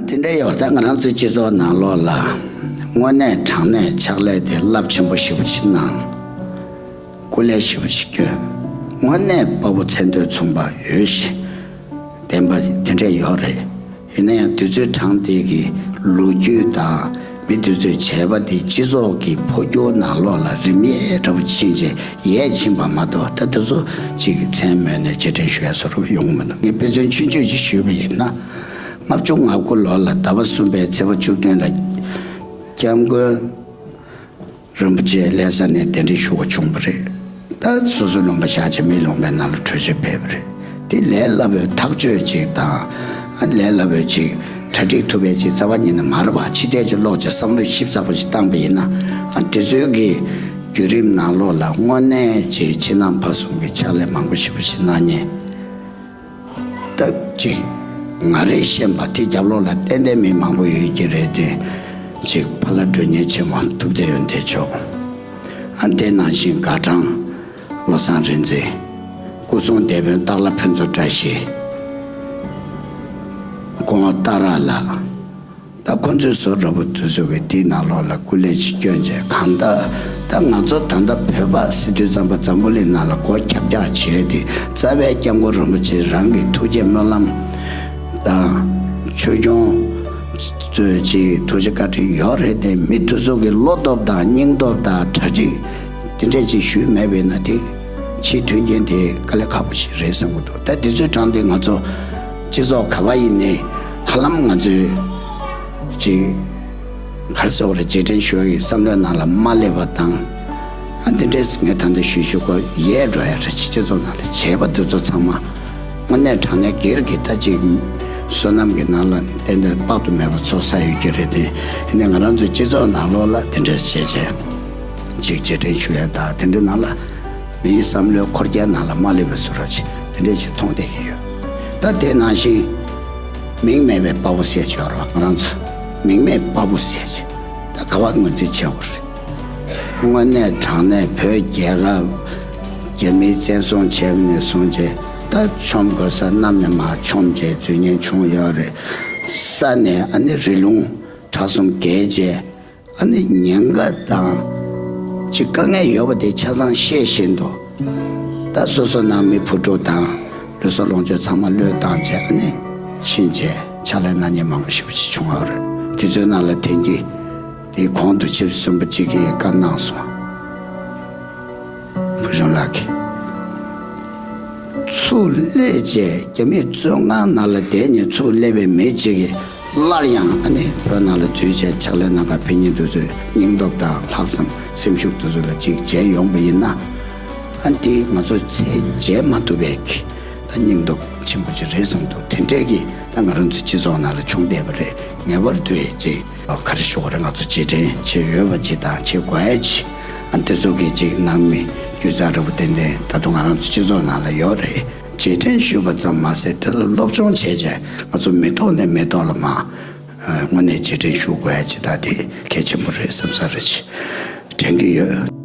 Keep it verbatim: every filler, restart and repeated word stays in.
དེ་འདྲ་ཡོད། ད་ང་རང་ཚོའི་སྤྱི་ཚོགས་ནང་ལོགས་ལ་དངོས་གནས་དྲང་གནས་ཕྱག་ལས་དེ་རླབས་ཆེན་པོ་ཞེ་པོ་ཅིག་གནང་། སྐུ་ལས་ཞེ་པོ་ཅིག་བསྐྱོན། དངོས་གནས་དཔའ་བོ་མཚན་ཐོས་མཚུངས་པ་ཡོད་ཞེས་བདེན་པ་དེ་འདྲ་ཡོད་རེད། ཡིན་ན་ཡང་དུས་ཚོད་གྲངས་དེ་གི་ལོ་རྒྱུས་དང་མི་དེ་ཚོས་བྱས་པ་དེ་སྤྱི་ཚོགས་ཀྱི་འཕོ་འགྱུར་ནང་ལོགས་ལ་རིམ་ཡས་འདྲ་པོ་ཕྱིན་བྱས་ཡས་ཕྱིན་པ་མ་གཏོགས། ད་དེ་ཚོ་ཅིག་མཚན་སྨོས་ནས་རྗེས་དྲན་ཞུ་ཡ་བཟོ་འདྲ་ཡོང་གི་མི་འདུག་ངས་དཔེ་མཚོན་ཆུང་ཆུང་ཅིག་ཞུས་པ་ཡིན་ན། ལྔ་བཅུ་ང་དགུ་ལོ་ལ་ཟླ་བ་གསུམ་པའི་ཚེས་པ་བཅུ་བདུན་ལ་སྐྱབས་མགོན་རིན་པོ་ཆེ་ལྷ་ས་ནས་གདན་འདྲེན་ཞུ་བ་བྱུང་བ་རེད། ད་སོ་སོའི་ལུང་པ་བཞག་བྱས་མིའི་ལུང་པའི་ནང་ལ་བྲོས་བྱོལ་ཕེབས་པ་རེད། དེ་ལས་སླ་པོའི་ཐག་གཅོད་ཅིག་དང་། ཨ་ལས་སླ་པོའི་ཅིག་གྲ་སྒྲིག་ཐུབ་པའི་ཅིག་རྩ་བ་ཉིད་ནས་མ་རེད་པ། ཕྱི་བལྟས་ཅིག་ལོག་བྱས་བསམ་བློ་ཞིབ་ཚགས་པོ་ཞིག་བཏང་པ་ཡིན་ན། ཨ་དེ་ཚོའི་གི་བརྒྱུད་རིམ་ནང་ལོགས་ལ་དངོས་གནས་ཅིག་ཕྱི་ནང་ཕར་ཚུར་གྱི་ཕྱག་ལས་མང་པོ་ཞེ་པོ་ཞིག་གནང་མཁན། སྟབས་ཅིག་ང་རེ་ཤེས་པ་དེ་རྒྱབ་ལོགས་ལ་ཏན་ཏན་མི་མང་པོ་ཡོད་ཀྱི་རེད་དེ། ཅིག་ཕ་ལ་མགྲོན་གཉེར་ཆེན་མོ་ཐུབ་བསྟན་ཡོན་ཏན་མཆོག་ཨ་དེ་ནང་བཞིན་དགའ་གྲངས་བློ་བཟང་རིག་འཛིན། སྐུ་སྲུང་སྡེ་དཔོན་སྟག་ལྷ་ཕུན་ཚོགས་བཀྲ་ཤིས། སྐུ་ངོ་སྟག་ར་ལགས། ད་ཁོ་ཚོའི་བཟོ་འདྲ་པོ་དེ་ཚོ་གི་དེའི་ནང་ལོགས་ལ་སྐུ་ལས་ཅིག་བསྐྱོན་བྱས། གང་ལྟར་ད་ང་ཚོ་ད་ལྟ་བོད་པ་སི་ཏུས་ཙམ་པ་འཛམ་བུ་གླིང་ནང་ལ་སྒོ་ཁྱབ་རྒྱག་བྱས་ཏེ། རྩ་བའི་སྐྱབས་མགོན་རིན་པོ་ཆེ་རང་གི་ཐུགས་བསྐྱེད་སྨོན་ལམ་དང་ཆོས་སྐྱོང་ཚོས་ཅིག་ཐུགས་རྗེ་བཀའ་དྲིན་ཡོད་རེད་དེ། མི་དེ་ཚོ་གི་བློ་སྟོབས་དང་སྙིང་སྟོབས་དང་གྲ་སྒྲིག་དེ་འདྲས་ཅིག་ཞུས་མེད་པས་ན། དེ་ཕྱིའི་མཐུན་རྐྱེན་དེ་དཀའ་ལས་ཁག་པོ་ཞིག་རེད་བསམ་གྱི་འདུག་ད་དེ་ཚོའི་གྲངས་དེ་ང་ཚོ་སྤྱི་ཚོགས་ག་བ་ཡིན་ནའི་ཧ་ལམ་ང་ཚོའི་ཅིག་ག་རེ་ཟེར་བ་རེད། རྗེས་དྲན་ཞུ་བའི་བསམ་བློའི་ནང་ལ་མ་སླེབས་པ་དང་། ཨ་འདི་འདྲས་ངས་ད་ལྟ་ཞུས་ཞུས་གོ་ཡས་འགྲོ་ཡ་རེད། སྤྱི་ཚོགས་ནང་ལ་བྱས་པ་འདི་ཚོ་ཚང་མ་དངོས་གནས་དྲང་གནས་སྒེར་གྱི་ད་ཅིག་བསོད་ནམས་ཀྱི་ནང་ལ་ཏན་ཏན་དཔག་ཏུ་མེད་པ་ཚོགས་བསགས་ཡོད་ཀྱི་རེད་དེ། ཡིན་ནའི་ང་རང་ཚོའི་སྤྱི་ཚོགས་ནང་ལོགས་ལ་དེ་འདྲས་བྱས་བྱས་ཅིག་རྗེས་དྲན་ཞུ་ཡ་དང་། དེ་འདྲའི་ནང་ལ་མིའི་བསམ་བློའི་འཁོར་རྒྱའི་ནང་ལ་མ་སླེབས་པའི་བཟོ་འདྲ་ཅིག་དེ་འདྲས་ཅིག་མཐོང་བསྡད་ཀྱི་ཡོད། ད་དེ་ནང་བཞིན་མིང་མེད་པའི་དཔའ་བོ་ཟེར་གྱི་ཡོད་རེད་བ། ང་རང་ཚོ་མིང་མེད་དཔའ་བོ་ཟེར་གྱི་ད་ག་བ་ངོས་འཛིན་བྱེད་དགོས་རེད། དངོས་གནས་དྲང་གནས་བོད་རྒྱལ་ཁབ་རྒྱ་མིས་བཙན་བཟུང་བྱས་ནས་བཟུང་བྱས། ད་མཆོང་དགོས་ས་གནམ་ནས་མར་མཆོང་བྱས་འཛུལ་ཉེན་བྱུང་ཡོད་རེད། ས་ནས་ཨ་ནི་རི་ལུང་བྲག་གསུམ་བརྒལ་བྱས། ཨ་ནི་ཉེན་ཁ་དང་ཅིག་དཀའ་ངལ་ཡོད་པ་དེ་ཆ་ཚང་ཤེས་བཞིན་དུ། ད་སོ་སོ་ནང་མི་བུ་ཕྲུག་དང་ལུས་སྲོག་ལོངས་སྤྱོད་ཚང་མ་བློས་བཏང་བྱས། ཨ་ནི་ཕྱིན་བྱས་ཕྱག་ལས་གནང་མཁན་མང་པོ་ཞེ་པོ་ཅིག་བྱུང་ཡོད་རེད། དེ་ཚོའི་ནང་ལ་དེང་གི་དེའི་གོང་དུ་ཆེ་གསུམ་པ་གཅིག་གིས་བཀའ་གནང་སོང་། བུ་ཆུང་ལགས་ཀྱིས་ཚུར་སླེབས་བྱས་རྒྱ་མིའི་བཙོན་ཁང་ནང་ལ་བསྡད་ནས་ཚུར་སླེབས་པའི་མི་གཅིག་གིས་སླར་ཡང་ཨ་ནི་བོད་ནང་ལ་འཛུལ་བྱས་ཕྱག་ལས་གནང་ག་ཕེབས་མཁན་དེ་ཚོའི་སྙིང་སྟོབས་དང་ལྷག་བསམ་སེམས་ཤུགས་དེ་ཚོ་ལ་ཅིག་མཇལ་ཡོང་པ་ཡིན་ན། ཨ་འདི་ང་ཚོ་ཚེ་མཇལ་མ་ཐུབ་པའི་གི་ད་སྙིང་སྟོབས་ཆེན་པོ་ཅིག་རེད་བསམ་འདུག་དེ་འདྲས་ཀྱི་ད་ང་རང་ཚོ་སྤྱི་ཚོགས་ནང་ལ་བྱུང་བསྡད་པ་རེད། ངེས་པར་དུ་ཅིག་ག་རེ་ཞུ་དགོས་རེད། ང་ཚོ་རྗེས་དྲན་བྱེད་འོས་པ་ཅིག་དང་བྱེད་དགོས་ཡ་ཅིག་ཨ་འདི་ཚོ་གི་ཅིག་ནང་མི་སྒྱུ་རྩལ་འདྲ་པོ་ཏན་ཏན་ད་དུང་ང་རང་ཚོ་སྤྱི་ཚོགས་ནང་ལ་ཡོད་རེད། རྗེས་དྲན་ཞུས་པ་ཙམ་མ་ཟད་དེ་ལ་སློབ་སྦྱོང་བྱས་བྱས་ང་ཚོ་མི་ཐོག་ནས་མི་ཐོག་ལ་མར་དངོས་གནས་རྗེས་དྲན་ཞུ་དགོས་ཡ་ཅིག་ད་དེ་གལ་ཆེན་པོ་རེད་བསམ་ས་རེད། དྲན་གྱི་ཡོད།